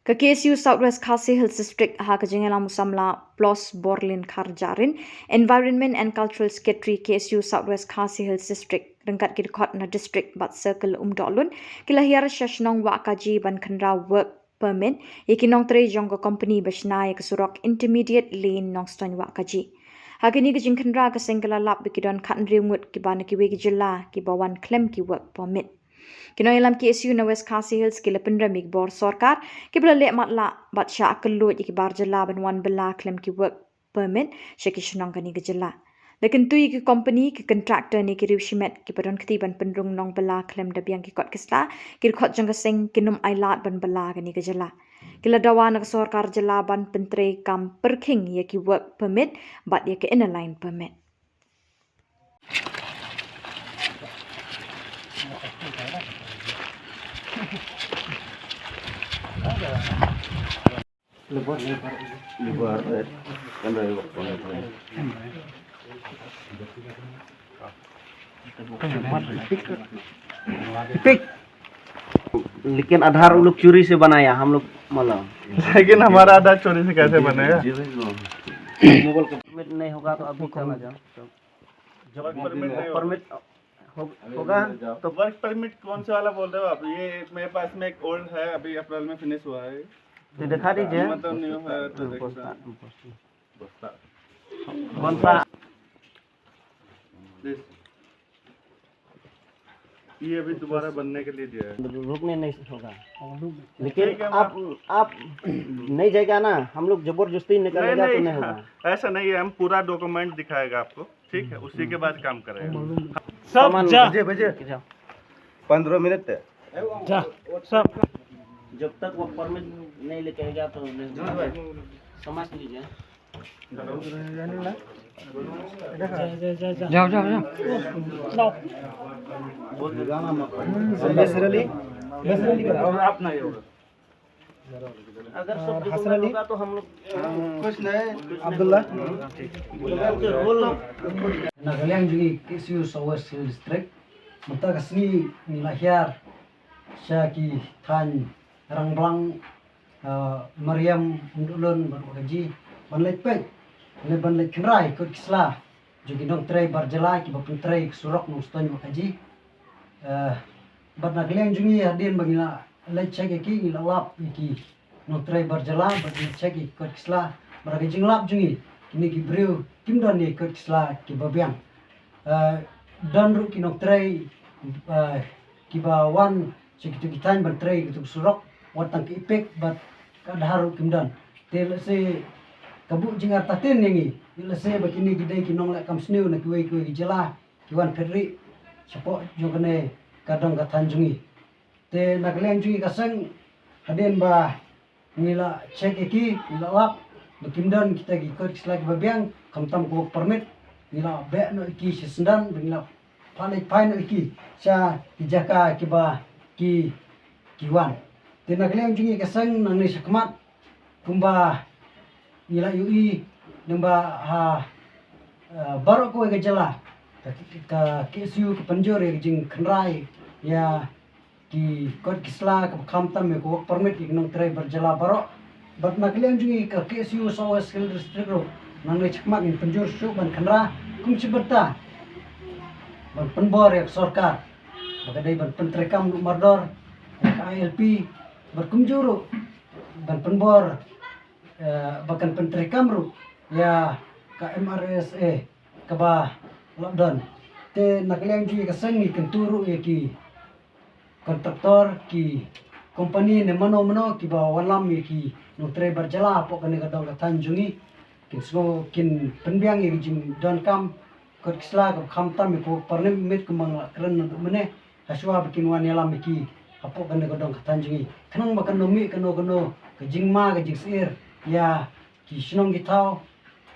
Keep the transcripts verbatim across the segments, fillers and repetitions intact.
Ka K S U South West Khasi Hills District ha ka jingïalam u samla Plos Borlin Kharjahrin, Environment and Cultural Secretary K S U South West Khasi Hills District, ryngkat ki dkhot na district bad circle Umdohlun, ki la hiar sha shnong Wahkaji ban khynra work permit ïa ki nongtrei jong ka company ba shna ïa ka surok Intermediate Lane Nongstoiñ Wahkaji. Ha kane ka jingkhynra ka seng ka la lap ba ki don khathynriew ngut kiba na kiwei ki jylla kiba wan khlem ki work permit. Ki nongïalam K S U na West Khasi Hills ki la pynrem ïa ki bor sorkar kiba la leh matlah bad shah kylluid ïa ki bar jylla ban wan bylla khlem ki work permit sha ki shnong kane ka jylla. La kyntu ïa ki company, ki contractor ne ki riew shimet kiba don kti ban pynrung nongbylla khlem da biang ki kot ki sla, ki dkhot jong ka seng kin ym ailad ban bylla kane ka jylla. Ki la dawa na ka sorkar jylla ban pyntrei kam pyrkhing ïa ki work permit bad ïa ka Inner Line Permit. पिक। लेकिन आधार वो लोग चोरी से बनाया, हम लोग मतलब। लेकिन हमारा आधार चोरी से कैसे बनेगा? नहीं होगा तो अभी चला जाओ। जब वर्क परमिट नहीं होगा। परमिट हो-, होगा तो वर्क परमिट कौन सा वाला बोल रहे हो आप? ये मेरे पास में एक ओल्ड है, अभी अप्रैल में फिनिश हुआ है। तो दिखा दीजिए। मतलब न्यू है तो देखता हूँ। कौन सा? ये अभी दोबारा बनने के लिए दिया है। रुकने नहीं होगा। लेकिन ठीक है, आप, आप नहीं जाएगा ना, हम लोग जबरदस्ती निकालेगा तो नहीं होगा। ऐसा नहीं है, हम पूरा डॉक्यूमेंट दिखाएगा आपको, ठीक है, उसी के बाद काम करेगा। सब सामान जा। बजे, बजे। जाओ। पंद्रह मिनट है। जा, सब। जब तक वो परमिट नहीं लेके आएगा तो नहीं होगा। समझ लीजिए। जा, जा, जा, जा। जाओ, जाओ, जाओ। Naturally, naturally करो। अगर सब डॉक्यूमेंट होगा तो हम लोग कुछ नहीं। Abdullah. Na ka liang jong ngi K S U South West Hill District, mynta ka sngi ngi la hiar sha ki thaiñ Rangblang, ah, Mariam, Umdohlun bad Wahkaji ban leit peit ne ban leit khynra ïa ki kot ki sla jong ki nongtrei bar jylla kiba pyntrei ka surok Nongstoiñ Wahkaji. Ah, bad na ka liang jong ngi hadien ba ngi la leit check ïa ki, ngi la lap ïa ki nongtrei bar jylla bad ngi la check ïa ki kot ki sla. Bad ha ka jinglap jong ngi, kine ki briew kim don ïa ki kot ki sla kiba biang. Ah, don ruh ki nongtrei, ah, kiba wan sha kito ki thaiñ ban trei kito ki surok, wat tang ka EPIC bad ka Aadhaar ruh kim don. Te lehse ka buh jingartatien ïa ngi, lehse ba kine ki dei ki nongleh kam sniew na kiwei kiwei ki jylla ki wan phet rieh shapoh jong kane ka dong ka thaiñ jong ngi. Te na ka liang jong ngi ka seng, hadien ba ngi la check ïa ki, ngi la lap ba kim don kita ki kot ki sla kiba biang, khamtam ka work permit, ngi la beh noh ïa ki shisyndon, ba ngi la phah leit phai noh ïa ki sha ki jaka kiba ki, ki wan. Te na ka liang jong ngi ka seng nangne shakhmat, kumba ngi la ïohi, nangba ha, eh, baroh kawei ka jylla, ka, ka K S U ka pynjur ïa ka jingkhynra ïa ki kot ki sla kaba khamtam ïa ka work permit ïa ki nongtrei bar jylla baroh. Bad na ka liang jong ngi ka K S U South West Hill District ruh, nangne shakhmat ngin pynjur shuh ban khynra kum shi bynta ban pynbor ïa ka sorkar ba ka dei ban pyntreikam lut mardor ïa ka I L P, bad kumjuh ruh ban pynbor, eh, ba kan pyntreikam ruh ïa ka M R S A kaba la don. Te na ka liang jong ngi ka seng ngi kyntu ruh ïa ki kontraktor, ki kompani ne mano mano kiba wallam ïa ki nongtrei bar jylla hapoh kane ka dong ka thaiñ jong ngi, kin sngew kin pynbiang ïa ki jingdonkam kot ki sla kaba khamtam ïa ka work permit kumba nga la kren naduh mynne, hashwa ba kin wan ïalam ïa ki hapoh kane ka dong ka thaiñ jong ngi, khnang ba kano mih kano kano ka jingma ka jingsyier ïa ki shnong ki thaw,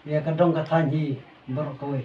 ïa ka dong ka thaiñ hi baroh kawei.